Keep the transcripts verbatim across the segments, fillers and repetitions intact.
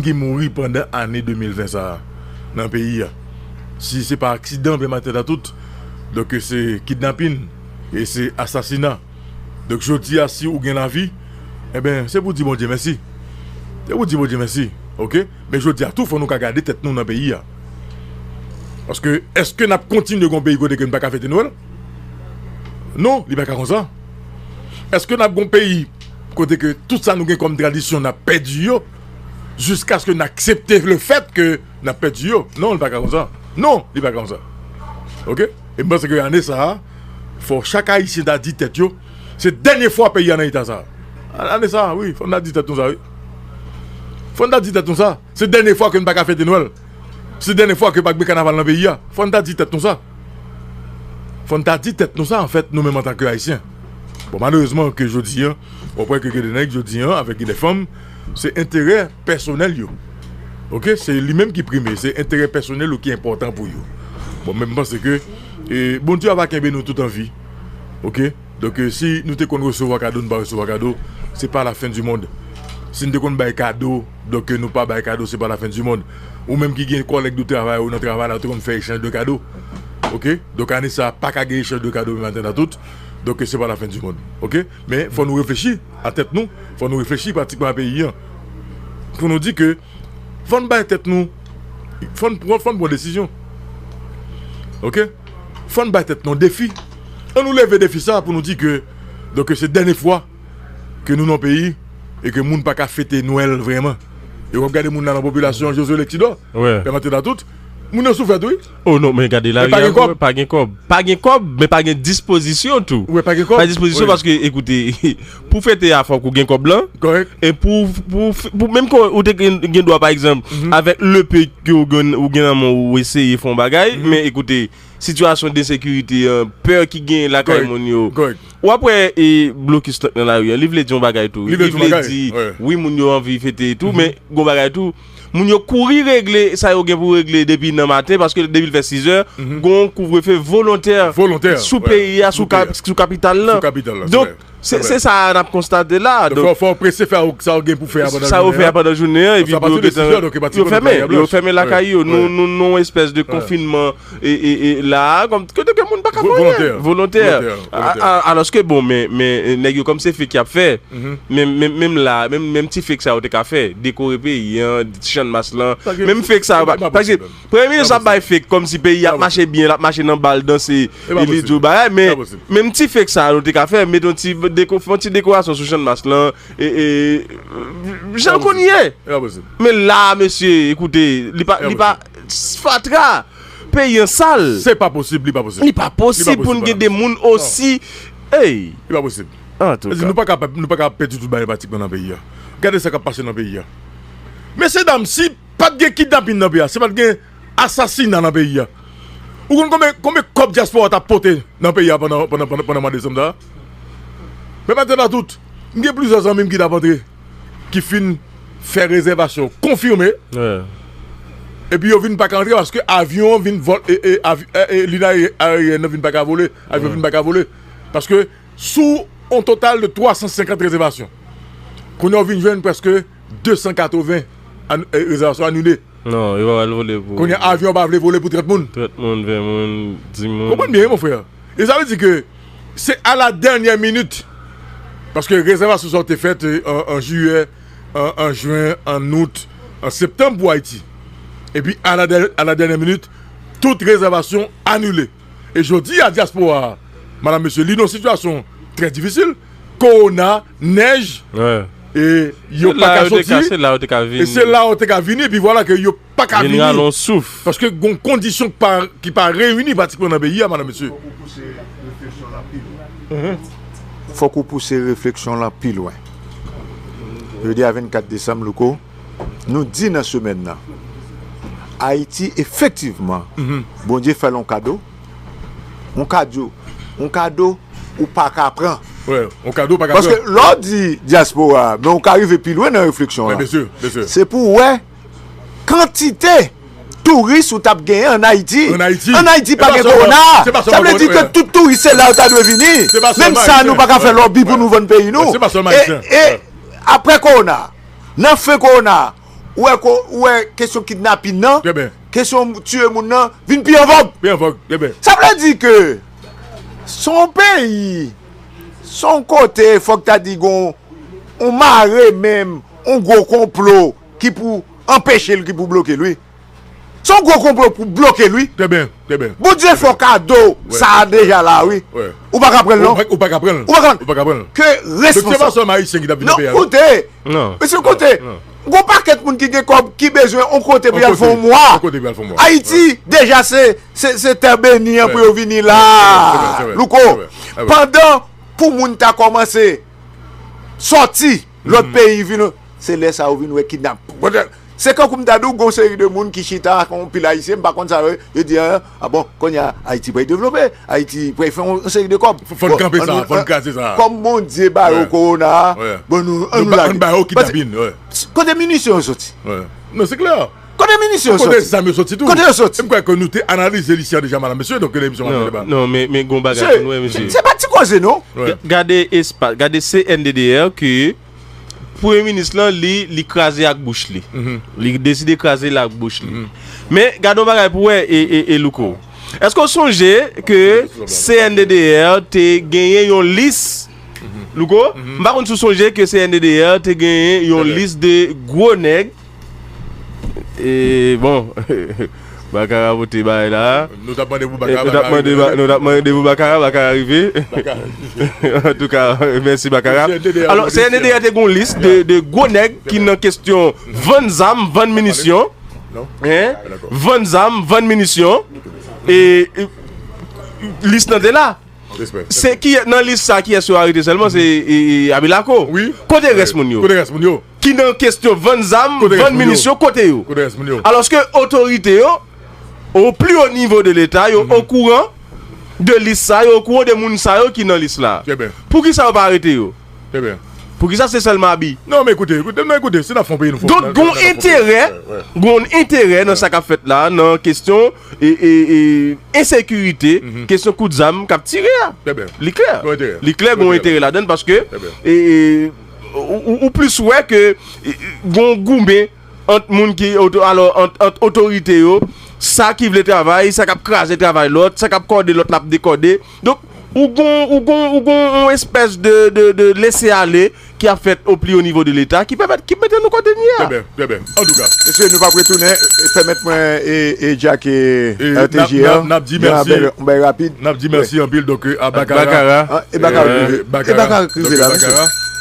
ki mouri pandan ane de mil ven sa a nan peyi a. Si se pa aksidan, pè Maten Tatout, donk se kidnapin e se asasina. Donk jodi a, si ou gen lavi, enben, se pou di Bondye mèsi. Se pou di Bondye mèsi, oke? Men jodi a tou, fò nou ka gade tèt nou nan peyi a. Paske, èske n ap kontinye gon peyi kote ke n pa ka fete Nwèl? Non, li pa ka konsa. Èske n ap gon peyi kote ke tout sa nou gen kòm tradisyon, n ap pèdi yo, jiskaske n aksepte le fèt ke n ap pèdi yo? Non, li pa ka konsa. Non, li pa ka konsa. Oke? E m panse ke ane sa a, fò chak Ayisyen ta di tèt yo, se dènye fwa peyi a nan eta sa a. Ane sa a, wi, fò n ta di tèt nou sa, wi. Fò n ta di tèt nou sa. Se dènye fwa ke n pa ka fete Nwèl. Se dènye fwa ke pa gen kanaval nan peyi a. Fò n ta di tèt nou sa. Fò n ta di tèt nou sa, anfèt, nou menm antanke Ayisyen. Bon, malerezman, ke jodi a, w ap wè ke gen de nèg jodi a, avèk gen de fanm, se enterè pèsonèl yo. Oke? Se li menm ki prime, se enterè pèsonèl yo ki enpòtan pou yo. Bon, men m panse ke, e, Bondye ava kenbe nou tout an vi. Oke? Donk, e, si nou te konn resevwa kado, nou pa resevwa kado, se pa la fen di mond. Si nou te konn bay kado, donk, e, nou pa bay kado, se pa la fen di mond. Ou menm ki gen kòlèg de travay ou nan travay la, ou te konn fè echanj de kado. Oke? Donk, ane sa a, pa ka gen echanj de kado, men Maten Tatout. Donk, e, se pa la fen di mond. Oke? Men, fò nou reflechi a tèt nou, fò nou reflechi pratikman a peyi a. Pou nou di ke, fò n bay tèt nou, fò n pran, fò n pran desizyon. Oke? Fò n bay tèt nou defi. An nou leve defi sa pou nou di ke, donk, se dènye fwa ke nou nan peyi e ke moun pa ka fete Nwèl vrèman. E w ap gade moun nan, nan popilasyon, Josué Lexidor, Pè Maten Tatout, moun yo soufè tou, wi. Oh non, men gade lari a, pa gen kòb, pa gen kòb, men pa gen dispozisyon tou. Wi, pa gen kòb. Pa gen dispozisyon paske, ekoute, pou fete a, fòk ou gen kòb lan. Kòrèk. E pou, pou, pou menm ke ou te gen, gen dwa, pa egzanp, avèk lepe ke ou gen, ou gen nan men w, ou eseye fè yon bagay, men ekoute, sitiyasyon de ensekirite an, pè ki gen lakay moun yo. Kòrèk. W ap wè, e, blokis tank nan lari an, li vle di yon bagay tou. Li vle di, wi, moun yo anvi fete tou, men gon bagay tou. Moun yo kouri regle sa yo gen pou regle depi nan maten, paske depi l fè sizè, gon kouvrefe volontè sou peyi a, sou kapital lan. Donk, se, se sa n ap konstate la. Donk, fò, fò w prese fè sa w gen pou fè a pandan jounen an. Sa yo fè a pandan jounen an, epi pou yo gentan, yo fèmen, yo fèmen lakay yo. Nou, nou, nou, yon espès de konfinman e, e, e la a, kòm, kote ke moun pa ka fè anyen. Volontè. Volontè. Volontè. Alòske, bon, men, men, nèg yo, kòm se fake y ap fè, menm, menm, menm la, menm, menm ti fake sa yo te ka fè, dekore peyi an, Channmas lan, menm fake sa yo pa, paske Premye minis ap bay fake, kòmsi peyi a ap mache byen, l ap mache nan bal, danse, e li di w bagay, men, menm ti fake sa yo te ka fè, mete yon ti deko-, fè yon ti dekorasyon sou Channmas lan, e, e, jan l konn ye. Men la, mesye, ekoute, li pa, li pa, fatra. Peyi an sal. Se pa posib, li pa posib. Li pa posib pou n gen de moun osi. Ey! Li pa posib. Antouka. Nou pa ka, nou pa ka pèdi tout bagay pratikman nan peyi a. Gade sa k ap pase nan peyi a. Mesye dam, si pa t gen kidnapin nan peyi a, si pa t gen asasina nan peyi a, ou konn konbyen, konbyen kòb dyaspora t ap pote nan peyi a pandan, pandan, pandan, pandan mwa desanm sa a? Men pa t gen nan tout. M gen plizyè zanmi m ki t ap antre, ki fin fè rezèvasyon konfime. Epi yo vin pa ka antre paske avyon vin vòl, e, e, avi-, e, e, liny aye-, ayeryèn nan vin pa ka vole, avyon vin pa ka vole. Paske sou yon total de twa san senkant rezèvasyon, kounye a w vin jwenn prèske de san katreven an-, e, rezèvasyon anile. Non, yo pa pral vole pou. Kounye a, avyon pa vle vole pou trant moun. Trant moun, ven moun, dis moun. Konprann byen, wi, mon frè. E sa vle di ke se a la dènyè minit. Paske rezèvasyon sa yo te fèt, e, an, an jiyè, an, an jen, an out, an septanm pou Ayiti. Epi a la dè-, a la dènyè minit, tout rezèvasyon anile. E jodi a, dyaspora a, madam, mesye, li nan yon sitiyasyon trè difisil. Kowona, nèj, e yo pa ka soti. E se la yo te ka vini, epi vwala ke yo pa ka vini. Paske gon kondisyon ki pa, ki pa reyini pratikman nan peyi a, madam, mesye. Fòk ou pouse refleksyon lan pi lwen. Jodi a vennkat desanm, Louko, nou di nan semèn nan, Ayiti, efektivman, Bondye fè l yon kado, yon kado, yon kado ou pa ka pran. Paske lè w di dyaspora, men ou ka rive pi lwen nan refleksyon an. Se pou w wè kantite touris ou t ap genyen ann Ayiti. Ann Ayiti pa gen kowona. Sa vle di ke tout touris se la yo ta dwe vini. Menm sa, nou pa ka fè lòbi pou nou vann peyi nou. E, e apre kowona, nan fen kowona, Ou wè, ko- ou wè kesyon kidnapin nan, kesyon tiye moun nan vin pi an vòg. Pi an vòg, trè byen. Sa vle di ke se yon peyi, se yon kote, fòk ta di gon yon mare menm, yon gwo konplo ki pou anpeche l, ki pou bloke l, wi. Se yon gwo konplo pou bloke l, wi. Trè byen, trè byen. Bondye fè w kado sa a deja la, wi. Ou pa ka pran l, non. Ou pa ka pran l. Ou pa ka pran l. Ke responsab. Donk, se pa sèlman Ayisyen ki t ap vin nan peyi a, non. Non, koute. Non. Mesye, koute. Gon pakèt moun ki gen kòb ki bezwen yon kote pou y al fè yon mwa. Ayiti, deja, se, se, se tè beni an pou yo vini la. Louko, pandan pou moun ta kòmanse sòti lòt peyi vin, se lè sa yo vin wè kidnap. Se kankou m ta di w, gon seri de moun ki chita ak yon pil Ayisyen, m pa konn sa yo, yo di, a, a bon, kounye a, Ayiti pral devlope, Ayiti pral fè yon, yon seri de kòb. Fò n kanpe sa, fò n kraze sa. Kòm Bondye ba yo kowona a, bon, nou, ann nou lage. Ann ba yo kidnapin, wi. Kote minisyon yo soti? Non, se klè. Kote minisyon yo soti? Kote zam yo soti tou? Kote yo soti? E m kwè ke nou te analize li isi a deja, madam, mesye, donk, nan emisyon Maten Deba. Non, men, men gon bagay pou nou wè, mesye. Se pa ti koze, non. Gade espas, gade C N D D R ke Premye minis lan, li, li kraze ak bouch li. Li deside kraze l ak bouch li. Men, gade yon bagay pou wè, e, e, e Louko. Èske w sonje ke C N D D R te genyen yon lis? Louko, m pa konn si w sonje ke C N D D R te genyen yon lis de gwo nèg. E, bon, Bakara pote bagay la. Nou t ap mande pou Bakara, nou t ap mande pou Bakara, Bakara rive. Antouka, mèsi Bakara. Alò, C N D D R te gon lis de, de gwo nèg ki nan kesyon vann zam, vann minisyon. Vann zam, vann minisyon. E, e, lis nan te la. Se ki nan lis sa, kiyès yo arete sèlman? Se, e, e, Abilako. Kote rès moun yo? Kote rès moun yo? Ki nan kesyon vann zam, vann minisyon, kote yo? Kote rès moun yo? Alòske otorite yo, o pli o nivo de Leta, yo okouran de lis sa, yo okouran de moun sa yo ki nan lis la. Poukisa yo pa arete yo? Poukisa se sèlman Abi? Non, men koute, koute, non, koute, si n ap fè yon peyi, nou fò. Donk, gon enterè, gon enterè nan sa k ap fèt la, nan kesyon e, e, e, ensekirite, kesyon kout zam k ap tire a. Li klè. Li klè, gon enterè ladann paske, e, e, ou, ou, ou plis wè ke, e, e, gon goumen ant moun ki, oto-, alò, ant, ant otorite yo, sa ki vle travay, sa k ap kraze travay lòt, sa k ap kòde lòt, l ap dekòde. Donk, ou gon, ou gon, ou gon yon espès de, de, de lese ale ki ap fèt o pli o nivo de Leta, ki pèmèt, ki mete nou kote n ye a. Trè byen, trè byen. Antouka. Mesye, nou p ap retounen, e, pèmèt mwen, e, e, djake R T J R, n ap di mèsi, yon bagay rapid. N ap di mèsi anpil, donk, e, a Bakara. Bakara. E Bakara rive la, mesye.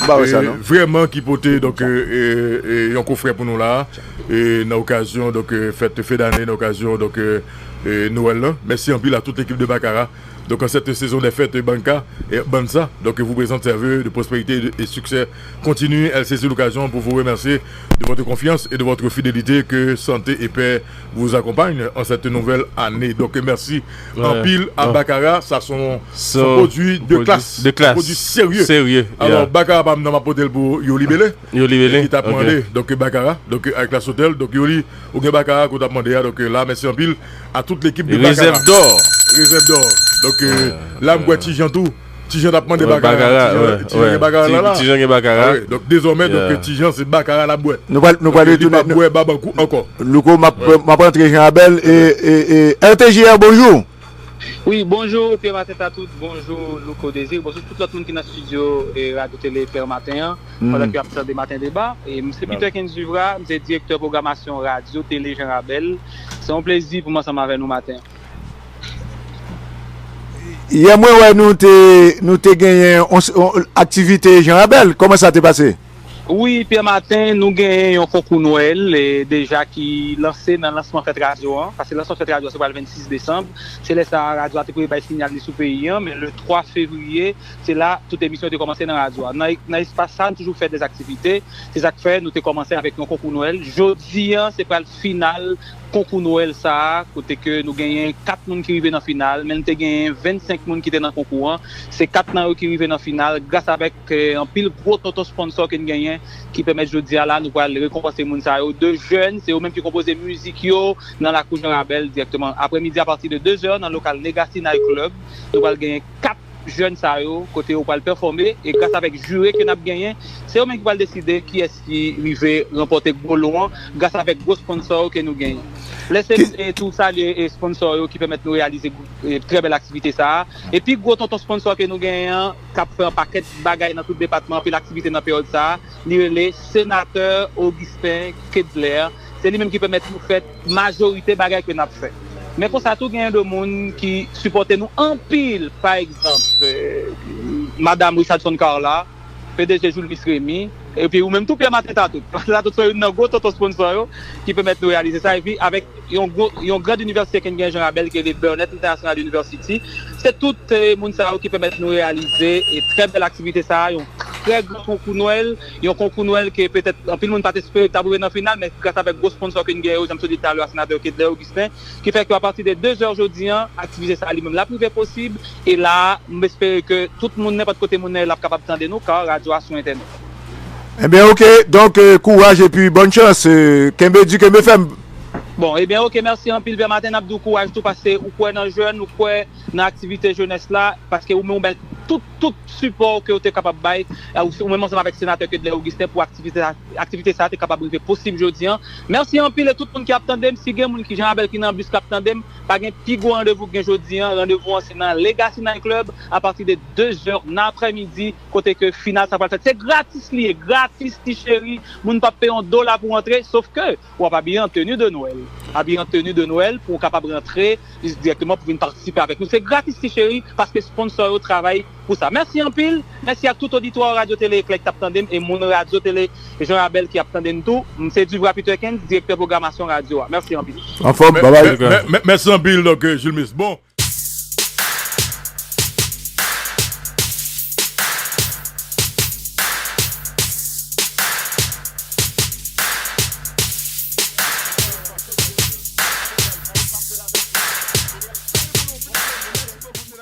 M pa wè sa, non. Vrèman ki pote, donk, e, e, e, yon kofrè pou nou la, e, nan okazyon, donk, e, fèt fen dane, nan okazyon, donk, e, e, Nwèl lan. Mèsi anpil a tout lekip de Bakara. Donc, en cette saison des fêtes, Banca, et Banza, donc, vous présente ses vœux de prospérité et de, et succès continu. Elle saisit l'occasion pour vous remercier de votre confiance et de votre fidélité. Que santé et paix vous accompagnent en cette nouvelle année. Donc, merci anpil a Bakara. Sa se yon, se yon pwodui de klas. De klas. Pwodui serye. Serye. Alò, Bakara pa m nan, m ap pote l pou Yoli Bele. Yoli Bele, ki t ap mande, donk, Bakara, donk, avèk la sotèl, donk, Yoli, ou gen Bakara ke w t ap mande a, donk, la, mèsi anpil a tout lekip de Bakara. Rezèv dò. Rezèv dò. Donk, la, m kwè Ti Jan tou. Ti Jan t ap mande Bakara. Ti Jan, Ti Jan gen Bakara la, la. Ti Jan gen Bakara. Donk, dezòmè, donk, Ti Jan, se Bakara l ap bwè. Nou pral, nou pral retounen, li p ap bwè Babankou ankò. Louko, m ap, m ap rantre Jan Abèl e, e, e, R T J R, bonjou. Wi, bonjou, Pierre Martin Tatout, bonjou, Louko Désir, bonjou tout lòt moun ki nan estidyo, e, Radyo Tele Pè Maten an, pandan ke y ap tande Maten Deba. E m se Peter Kenz Duvra, m se direktè pwogramasyon Radyo Tele Jan Rabèl. Se yon plezi pou m ansanm avè nou maten an. Yè mwen wè nou te, nou te genyen yon, yon aktivite Jan Rabèl. Kòman sa te pase? Wi, Pierre Martin, nou genyen yon konkou Nwèl, e, deja ki lanse nan lansman fèt radyo an, paske lansman fèt radyo an se pral vennsis desanm, se lè sa a radyo a te premye bay siyal li sou peyi an, men le twa fevriye, se la tout emisyon yo te kòmanse nan radyo a. Nan, nan espas sa, nou toujou fè dèzaktivite, se sa k fè nou te kòmanse avèk yon konkou Nwèl. Jodi a, se pral final konkou Nwèl sa a, kote ke nou genyen kat moun ki rive nan final, men nou te genyen vennsenk moun ki te nan konkou an. Se kat nan yo ki rive nan final, gras avèk, e, anpil gwo tonton sponsò ke n genyen, ki pèmèt jodi a la, nou pral rekonpanse moun sa yo. De jèn, se yo menm ki konpoze mizik yo nan lakou Jan Rabèl dirèkteman. Aprèmidi, apati de dezè, nan lokal Legacy Night Club, nou pral genyen kat jèn sa yo, kote yo pral pèfòme, e gras avèk jire ke n ap genyen, se yo menm ki pral deside kiyès ki rive ranpòte gwo lo an, gras avèk gwo sponsò yo ke nou genyen. Lè se e tou salye e sponsò yo ki pèmèt nou reyalize e, trè bèl aktivite sa a. E pi gwo tonton sponsò ke nou genyen an, k ap fè yon pakèt bagay nan tout depatman, anpil aktivite nan peryòd sa a, li rele Senatè Augustin Kedler. Se li menm ki pèmèt nou fè majorite bagay ke n ap fè. Men konsa tou, genyen de moun ki sipòte nou anpil. Pa egzanp, eh, Madam Richardson Carla, P D G Jules Miss Remy, epi ou menm tou Pierre Martin Tatout. Tatout se youn nan gwo tonton sponsò yo ki pèmèt nou reyalize sa. Epi avèk yon gwo, yon grand inivèsite ke n gen Jan Rabèl, ki rele Burnett International University. Se tout eh, moun sa yo ki pèmèt nou reyalize e trè bèl aktivite sa a, yon trè gran konkou Nwèl, yon konkou Nwèl ke petèt anpil moun pa t espere k t ap rive nan final, men gras avèk gwo sponsò ke n gen yo, jan m sot di talè a, Senatè Kedler Augustin, ki fè ke apati de de zè jodi an, aktivite sa a li menm l ap rive posib, e la a, m espere ke tout moun, nenpòt kote moun nan ye la, ap kapab tande nou, ka radyo a sou entènèt. Ebyen, oke, donk, eh, kouraj epi bòn chans, eh, kenbe di, kenbe fèm. Bon, ebyen, oke, mèsi anpil, Pè Maten, n ap di w kouraj tou, paske ou kwè nan jèn, ou kwè nan aktivite jenès la, paske ou menm ou bay tout, tout sipò ke ou te kapab bay, eh, ou, ou menm ansanm avèk Senatè Kedler Augustin pou aktivite sa, aktivite sa te kapab rive posib jodi an. Mèsi anpil e tout moun ki ap tande m, si gen moun ki Jan Rabèl ki nan bis k ap tande m, pa gen pi gwo randevou k gen jodi an, randevou an se nan Legacy Night Club apati de de zè nan aprèmidi, kote ke final sa pral fèt. Se gratis li ye, gratis ti cheri, moun p ap peye yon dola pou antre, sof ke w ap abiye an teni de Nwèl. Abiye an teni de Nwèl pou w kapab rantre dirèkteman pou vin patisipe avèk nou. Se gratis ti cheri, paske sponsò yo travay pou sa. Mèsi anpil, mèsi ak tout oditwa Radyo Tele Eklè ki t ap tande m e moun Radyo Tele Jan Rabèl ki ap tande m tou. M se Duvra Peterkens, direktè pwogramasyon radyo a. Mèsi anpil. Anfòm, babay. Mèsi anpil, donk, Jules Miss. Bon.